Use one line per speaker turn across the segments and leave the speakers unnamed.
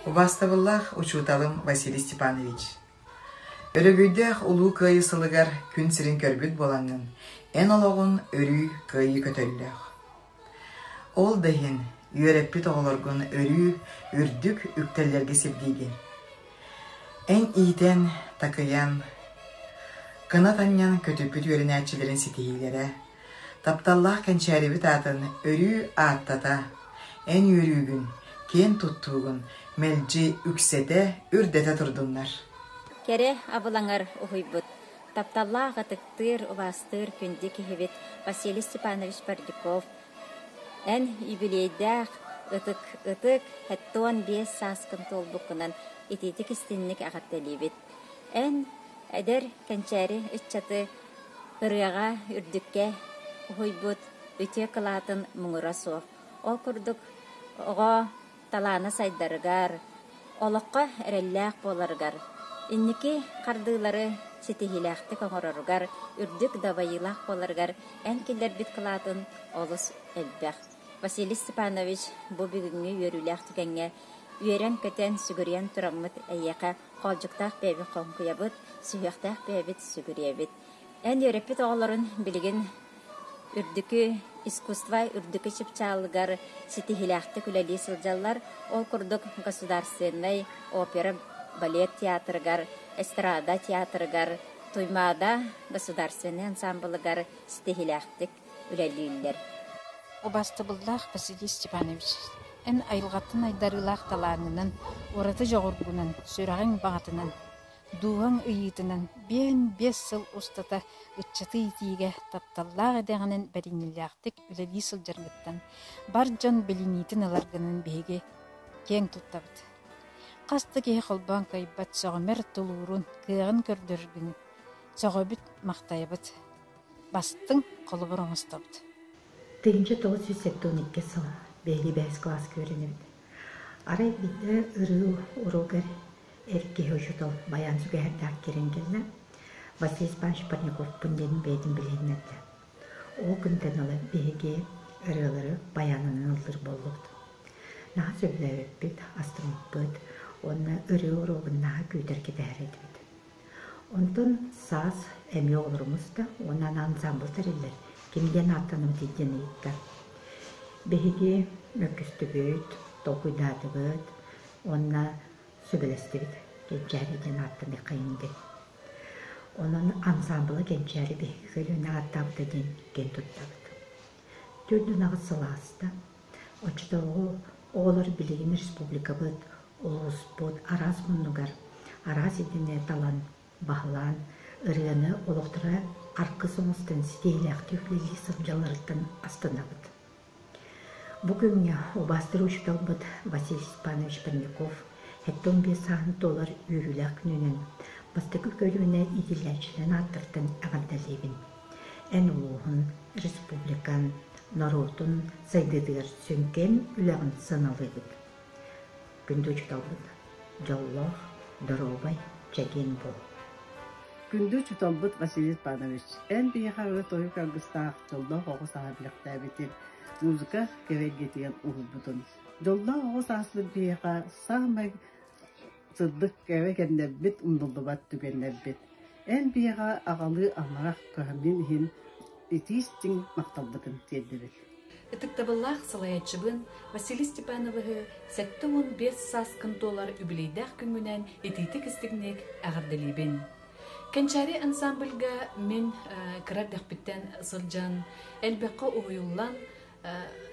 Убаастабыллаах учууталым Василий Степанович, Өрөгөйдөөх Улуу Кыайыы сылыгар күн сирин көрбүт буолаҥҥын, эн олоҕун өрүү кыайыы көтөллөөх. Ол да иһин үөрэппит оҕолоргун өрүү үрдүк үктэллэргэ сирдиигин. Эн иитэн, такыйан, кынат анньан көтүппүт үөрэнээччилэрин ситиһиилэрэ, тапталлаах кэнчээрибит аатын өрүү ааттата, эн үөрүүгүн, киэн туттуугун мэлдьи үксэтэ, үрдэтэ турдуннар.
Кэрэ абылаҥар уһуйбут, тапталлаах ытыктыыр, убаастыыр күндү киһибит Василий Степанович Бардюков эн юбилейдаах ытык ытык 75 сааскын туолбуккунан итиитик истинник эҕэрдэлиибит. Эн эдэр кэнчээри ыччаты ырыаҕа үрдүккэ уһуйбут үтүө кылаатын муҥура суох. Ол курдук оҕо талаана сайдарыгар, олоххо эрэллээх буоларыгар, инники хардыылары ситиһиилээхтик оҥороругар, үрдүк дабайыылаах буоларыгар эн киллэрбит кылаатын олус элбэх. Василий Степанович бу бүгүҥҥү үөрүүлээх түгэҥҥэ үөрэн-көтөн, сүгүрүйэн тураммыт эйиэхэ хоолдьуктаах бэйэбит хоҥкуйабыт, сүһүөхтээх бэйэбит сүгүрүйэбит. Эн үөрэппит оҕолорун билигин үрдүкү искусство үрдүкү чыпчаалыгар ситиһиилээхтик үлэлии сылдьаллар. Ол курдук Государственнай опера балет театрыгар, эстрада театрыгар, Туймаада государственнай ансамблыгар ситиһиилээхтик үлэлииллэр.
Убаастабыллаах Василий Степанович, эн айылҕаттан айдарыылаах талааҥҥынан, ураты дьоҕургунан, сүрэҕиҥ баҕатынан Дууһаҥ ыйыытынан биэн-биэс сыл устата ыччаты иитиигэ тапталлаах идэҕинэн бэриниилээхтик үлэлии сылдьаргыттан, бар дьон билиниитин ыларгынан биһиги киэҥ туттабыт. Хас да киһи холбоон кыайбат сөҕүмэр тулуурун, кыаҕын көрдөрөргүн сөҕөбүт, махтайабыт. Бастыҥ холобур оҥостобут.
1972 сыл биһиги бэһис кылааска үөрэнэбит. Арай биирдэ ырыы уруогар эр киһи учуутал байаан сүгэһэрдээх киирэн кэллэ. Василий Степанович Парниковпун диэн бэйэтин билиһиннэрдэ. Ол күнтэн ыла биһиги ырыалары байаанынан ыллыыр буоллубут. Наһаа сөбүлээбиппит, астыммыппыт уонна ырыа уруогун наһаа күүтэр кэтэһэр этибит. Онтон саас эмиэ оҕолорумус да уонна ансаамбыл тэриллэр. Ким диэн ааттанабытый диэн ыйытта. Биһиги мөккүстүбүт, толкуйдаатыбыт уонна Сөбүлэстибит, Кэнчээри диэн ааттаныаххайын диэн. Онон ансаамбыла Кэнчээри биһиги көлүөнэ ааттаабыта диэн киэн туттабыт. Төрдүн аҕыс сыл ааста. Оччотооҕу оҕолор билигин республикабыт, улууспут араас муннугар араас идэни талан, баһылаан, ырыаны олохторо аргыс оҥостон ситиһиилээхтик үлэлии сылдьалларыттан астынабыт. Бу күҥҥэ убаастыыр учууталбыт Василий Степанович Парников 75 сааһын туолар үөрүүлээх күнүнэн бастакы көлүөнэ иитиллээччилэрин ааттарыттан эҕэрдэлиибин. Эн улууһун, республикан, норуотун сайдыытыгар сүҥкэн үлэҕин сыаналыыбыт. Күндү учууталбыт, дьоллоох, доруобай, чэгиэн буол.
Күндү учууталбыт Василий Степанович, эн биһиэхэ ырыа-тойук аргыстаах дьоллоох оҕо сааһы бэлэхтээбитин, музыка кэрэ эйгэтигэр уһуйбутун. Дьоллоох оҕо сааспыт биһиэхэ саамай сырдык кэрэ кэмнэрбит, умнуллубат түгэннэрбит. Эн биһиэхэ аҕалыы амарах кыһамньын иһин итии-истиҥ махталбытын тиэрдэбит.
Ытыктабыллаах салайааччыбын Василий Степановиһы 75 сааскын туолар үбүлүөйдээх күҥҥүнэн итиитик-истиҥник эҕэрдэлиибин. Кэнчээри ансамбльга мин кыра эрдэхпиттэн сылдьан, элбэххэ уһуйуллан,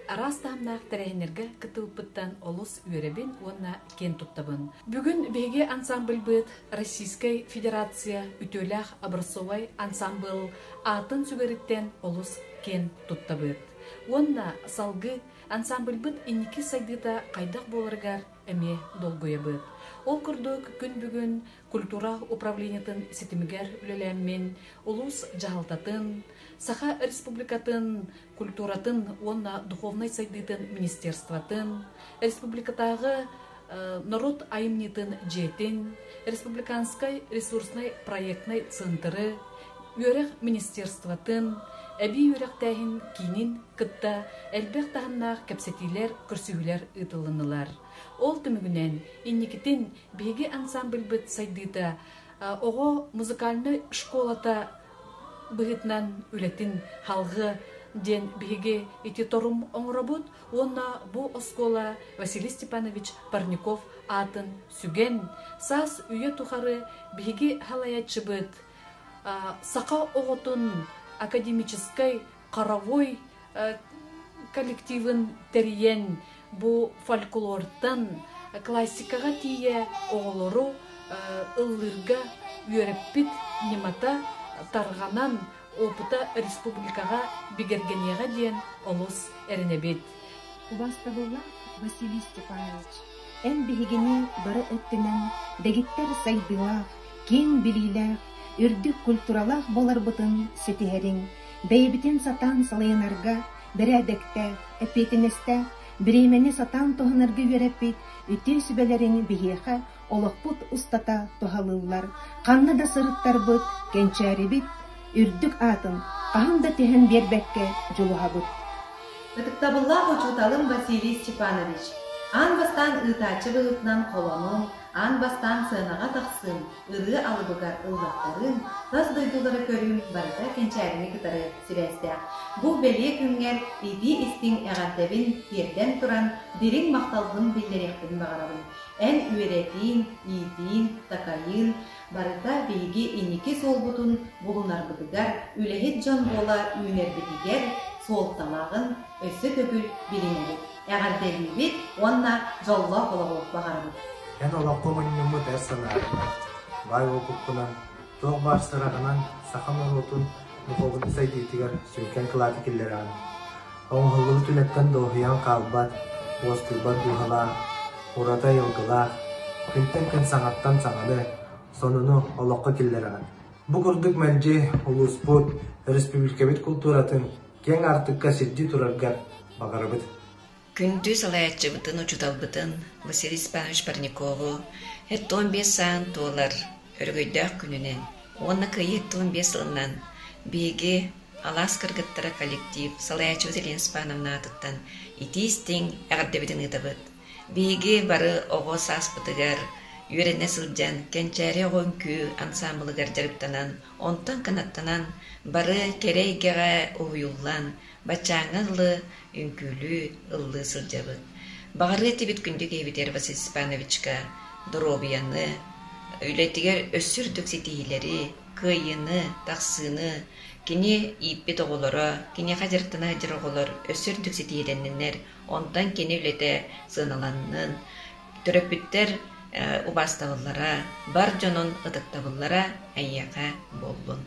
араас таһымнаах тэрээһиннэргэ кыттыбыппыттан олус үөрэбин уонна киэн туттабын. Бүгүн биһиги ансамбльбыт Российскай Федерация үтүөлээх образцовай ансамбыл аатын сүгэриттэн олус киэн туттабыт. Уонна салгыы ансамбльбыт инники сайдыыта хайдах буоларыгар эмиэ долгуйабыт. Ол курдук күн бүгүн культура управлениетын ситимигэр үлэлээммин, улуус дьаһалтатын, Саха Республикатын культуратын уонна духовнай сайдыытын министерствотын, республикатааҕы норуот айымньытын дьиэтин, республиканскай ресурснай проектнай центры, үөрэх министерствотын, эбии үөрэхтээһин киинин кытта элбэх таһымнаах кэпсэтиилэр, көрсүһүүлэр ыытылыннылар. Ол түмүгүнэн инникитин биһиги ансамбльбыт сайдыыта оҕо музыкальнай школата быһыытынан үлэтин халҕы диэн биһиги ити торум оҥоробут уонна бу оскуола Василий Степанович Парников аатын сүгэн саас үйэ тухары биһиги халайааччыбыт саха оҕотун академическай хоровой коллективын тэрийэн бу фольклортан классикаҕа тиийэ оҕолору ыллыырга үөрэппит ньымата тарҕанан опыта республикаҕа бигэргэниэҕэ диэн олус эрэнэбит.
Убаастабыллаах Василий Степанович, эн биһигини бары өттүнэн дэгиттэр сайдыылаах, киэҥ билиилээх, үрдүк культуралаах буоларбытын ситиһэриҥ, бэйэбитин сатаан салайынарга бэрээдэктээх, эппиэтинэстээх, бириэмэни сатаан туһанарга үөрэппит үтүө сүбэлэриҥ биһиэхэ олохпут устата туһалыыллар, ханна да сырыттарбыт, кэнчээрибит үрдүк аатын хаһан да түһэн биэрбэккэ дьулуһабыт.
Ытыктабыллаах учууталым Василий Степанович, аан бастаан ыытааччы быһыытынан холонуҥ, аан бастаан сыанаҕа тахсыым, ырыа алыбыгар ыллаттарыым, тас дойдулары көрүүм барыта Кэнчээрини кытары сибээстээх. Бу бэлиэ күҥҥэр итии-истиҥ эҕэрдэбин тиэрдэн туран, дириҥ махталбын биллэриэхпин баҕарабын. Эн үөрэтиин, иитиин, такайыын барыта биһиги инники суолбутун булунарбытыгар, үлэһит дьон буола үүнэрбитигэр суолталааҕын өссө төгүл билинэбит, эҕэрдэлиибит уонна дьоллоох олоҕу баҕарабыт.
Эн олоххо мунньуммут эр санааҕынан, баай уопуккунан, туох баар сыраҕынан саха норуотун духуобунай сайдыытыгар сүҥкэн кылааты киллэрэҕин. Оҥоһуллубут үлэттэн дуоһуйан хаалбат, уоскуйбат дууһалаах, ураты айылгылаах, күнтэн күн саҥаттан саҥаны, сонуну олоххо киллэрэҕин. Бу курдук мэлдьи улууспут, өрөспүүбүлүкэбит култууратын киэҥ аартыкка сирдии тураргар баҕарабыт.
Күндү салайааччыбытын, учууталбытын Василий Степанович Парникову 75 саан туолар өрөгөйдөөх күнүнэн уонна Кыайыы 75 сылынан биһиги Алаас кыргыттара коллектив салайааччыбыт Елена Степановна аатыттан итии-истиҥ эҕэрдэбитин ыытабыт. Биһиги бары оҕо сааспытыгар үөрэнэ сылдьан Кэнчээри оҕо үҥкүү ансаамбылыгар дьарыктанан, онтон кынаттанан бары кэрэ эйгэҕэ уһуйуллан, баччааҥҥа дылы үҥкүүлүү, ыллыы сылдьабыт. Баҕарыа этибит күндү киһибитигэр Василий Степановичка доруобуйаны, үлэтигэр өссө үрдүк ситиһиилэри, кыайыыны, тахсыыны, кини ииппит оҕолоро, киниэхэ дьарыктана сылдьар оҕолор өссө үрдүк ситиһиилэнниннэр, онтон кини үлэтэ сыаналаннын, төрөппүттэр убаастабыллара, бар дьонун ытыктабыллара эйиэхэ буоллун.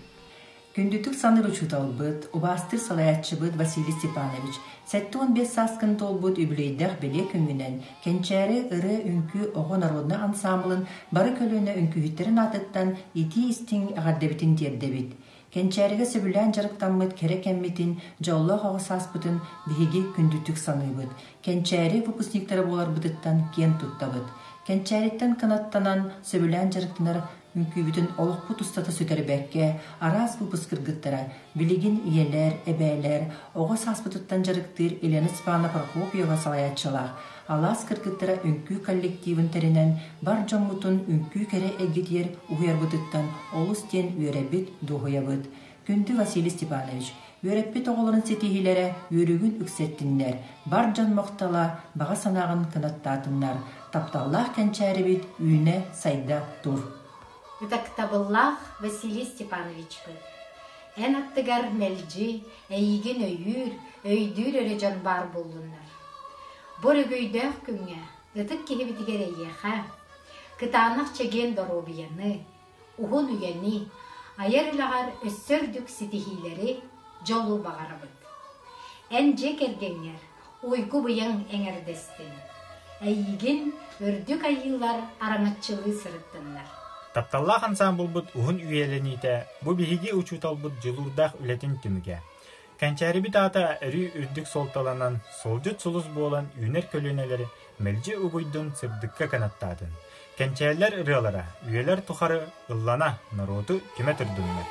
Күндүтүк саныыр учууталбыт, убаастыыр салайааччыбыт Василий Степанович 75 сааскын туолбут үбүлүөйдээх бэлиэ күҥҥүнэн Кэнчээри ырыа-үҥкүү оҕо народнай ансаамбылын бары көлүөнэ үҥкүүһүттэрин аатыттан итии-истиҥ эҕэрдэбитин тиэрдэбит. Кэнчээригэ сөбүлээн дьарыктаммыт кэрэ кэммитин, дьоллоох оҕо сааспытын биһиги күндүтүк саныыбыт. Кэнчээри выпускниктара буоларбытыттан киэн туттабыт. Кэнчээриттэн кынаттанан сөбүлээн дьарыктанар Үҥкүүбүтүн олохпут устата сүтэрбэккэ, араас выпуск кыргыттара, билигин ийэлэр, эбээлэр, оҕо сааспытыттан дьарыктыыр Елена Степановна Прокопьева салайааччылаах Алаас кыргыттара үҥкүү коллективын тэринэн, бар дьоммутун үҥкүү кэрэ эйгэтигэр уһуйарбытыттан олус диэн үөрэбит, дуоһуйабыт. Күндү Василий Степанович, үөрэппит оҕолорун ситиһиилэрэ үөрүүгүн үксэттиннэр, бар дьон махтала, баҕа санааҕын кынаттаатыннар, тапталлаах кэнчээрибит үүнэ-сайда тур.
Ытыктабыллаах Василий Степановичпыт, эн аттыгар мэлдьи эйигин өйүүр, өйдүүр эрэ дьон баар буоллуннар. Бу өрөгөйдөөх күҥҥэ ытык киһибитигэр эйиэхэ кытаанах чэгиэн доруобуйаны, уһун үйэни, айар үлэҕэр өссө үрдүк ситиһиилэри, дьолу баҕарабыт. Эн дьиэ кэргэҥҥэр уйгу-быйаҥ эҥэрдэстин. Эйигин үрдүк айыылар араҥаччылыы сырыттыннар.
Тапталлаах ансаамбылбыт уһун үйэлэниитэ бу биһиги учууталбыт дьулуурдаах үлэтин түмүгэ. Кэнчээрибит аата өрүү үрдүк суолталанан, суолдьут сулус буолан үүнэр көлүөнэлэри мэлдьи угуйдун, сырдыкка кынаттаатын. Кэнчээллэр ырыалара үйэлэр тухары ыллана, норуоту түмэ турдуннар.